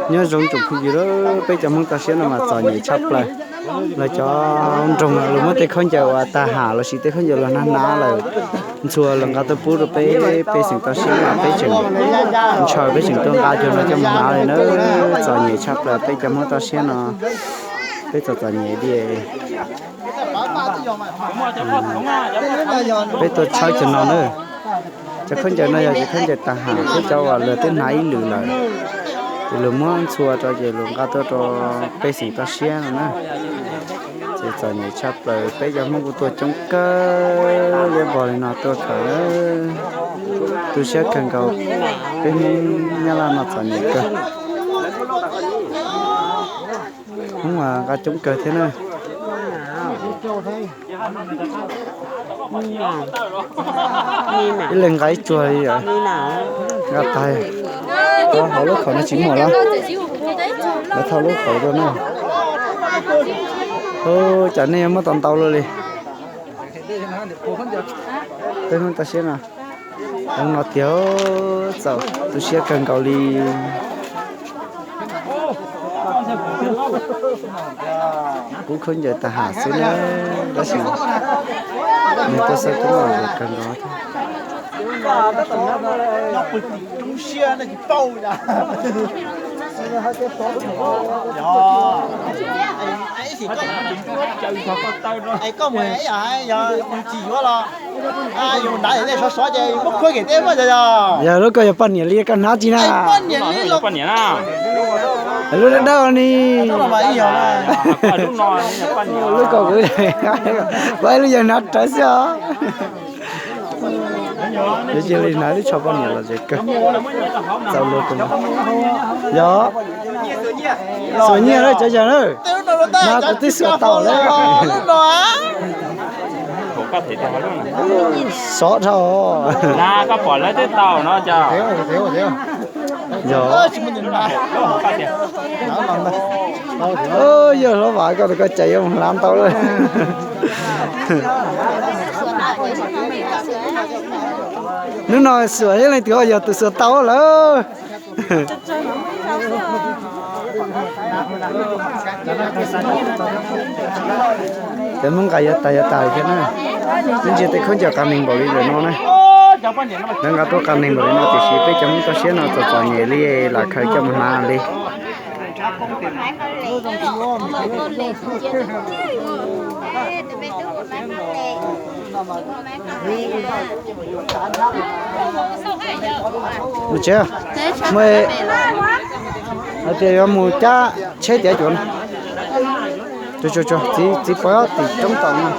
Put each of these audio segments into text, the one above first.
Nyob zoo tsoom phooj ywg, peb cov Hmoob toj siab no mas txom nyem tshaj plaws. Lawv cov nroog luag muab tej khaub ncaws uas tag ham lossis tej khaub ncaws luag hnav hnav lawm ntxhua los nqa tuaj pub rau peb, pej xeem toj siab no peb tseem ntshaw peb tseem tuaj nqa cov no coj mus hnav li na. Txom nyem tshaj plaws peb cov Hmoob toj siab no, peb txom txom nyem li. Peb tuaj tshawb cov no na. Cov khaub ncaws no yog cov khaub ncaws tag ham thiab cov uas luag twb hnav ib lwm lawm, ces luag muab ntxhua rau ces luag nqa tuaj rau pej xeem toj siab no na. Ces txom nyem tshaj plaws peb cov Hmoob kuj tuaj coob kawg liab vog li no tuaj khaws. Tu siab kawg nkaus, peb Hmoob Nyab Laj no txom nyem kawg. Hmoob mas nqa coob kawg thiab na. Ib leeg nqa ib tsuag li. Nqa tag. Hauv lub khaum no tsis muaj los? Lawv thauj lub khaum rau na. Ua cas nej yuav muab tau ntau luaj li? Peb Hmoob toj siab no, no tiag, txaus tu siab kawg nkaus li. Kub khaub ncaws tag ham xwb na, tab sis nws tuaj xawb kub no kawg nkaus thiab. Yog lub ko yog poj niam li koj hnav tsis na? Lub dawb dawb ni. Lub ko kuv, lub yawg hnav rawv xwb os. Yuav cia li hnav lub tsho poj niam los ces kawg. Txaus luag kawg. Yog, xuas nyiaj lawm cov yawg na. Mas kuv twb xuas tau lawm. Sov dhau. Yog, yawg hlob Vam, koj tus koj cais yuav mus hnav ntau lawm. Hnub no xuas ib leej twg yog tus xuas tau lawm. Cov Hmoob nqa yuav tag yuav tas thiab na. Ib ntsis tej khaub ncaws qa neeg npaum li lawm no na. Lawv nqa tuaj qa neeg npaum li no tiam sis peb cov Hmoob toj siab no txom txom nyem li lam khaws coj mus hnav li. Mus tsev, mus, hais tias yuav mus cab tsheb tiav cuav no. Txiv, txiv pov tim roob tau no.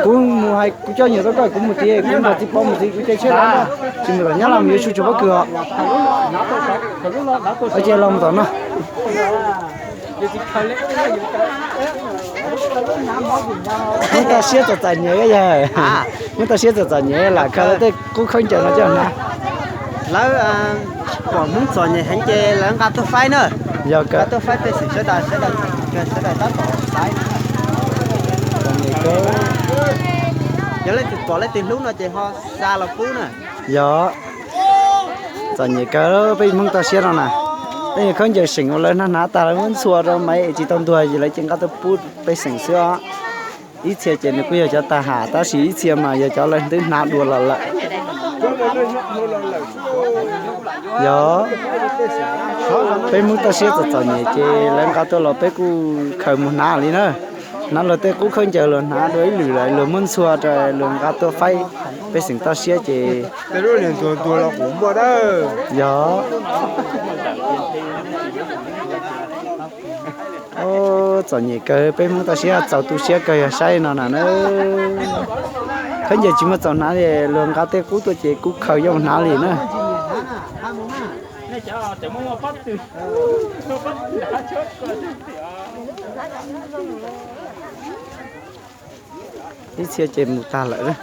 Kuv mus hais kuv coj nyuam tau koj kuv mus txiv, kuv nrog txiv pov mus txiv kuv caij tsheb los, tsis mus tom Nyab Laj mus yuav tshuaj tsuag pob kws os. Ua cia los mus tom no. Muab toj siab txom txom nyem yawg, muab toj siab txom txom nyem lam khaws lawv tej qub khaub ncaws no coj hnav. Lawv pom Hmoob txom nyem heev ces lawv nqa tuaj faib na. Yog kawg. Tuaj faib pej xeem sawv daws, sawv daws, sawv daws tab tom xaiv. Yog leej twg pom leej twg hlub no ces ho xa los pub na. Yog, txom nyem kawg peb Hmoob toj siab no na. Tej khaub ncaws seem uas lawv hnav hnav tag lawv muab ntxhua rau mas es tsis tau ntuag ces lawv cia nqa tuaj pub pej xeem xwb os. Ib txhia ces nws kuj yog cov tag ham tab sis ib txhia mas yog cov lawv twb hnav dua los lawm. Yog, peb Hmoob toj siab txom txom nyem ces lawv nqa tuaj los peb kuj khaws mus hnav li na. Hnav luag tej qub khaub ncaws los hnav dua ib lwm lawm luag muab ntxhua rau luag nqa tuaj faib pej xeem toj siab ces. Yog, txom nyem kawg peb Hmoob toj siab txaus tu siab kawg yog saib no na. Khaub ncaws tsis muaj txaus hnav li luag nqa tej qub tuaj ces kuj khaws coj mus hnav li na. Ib txhia ces mus tag lawm.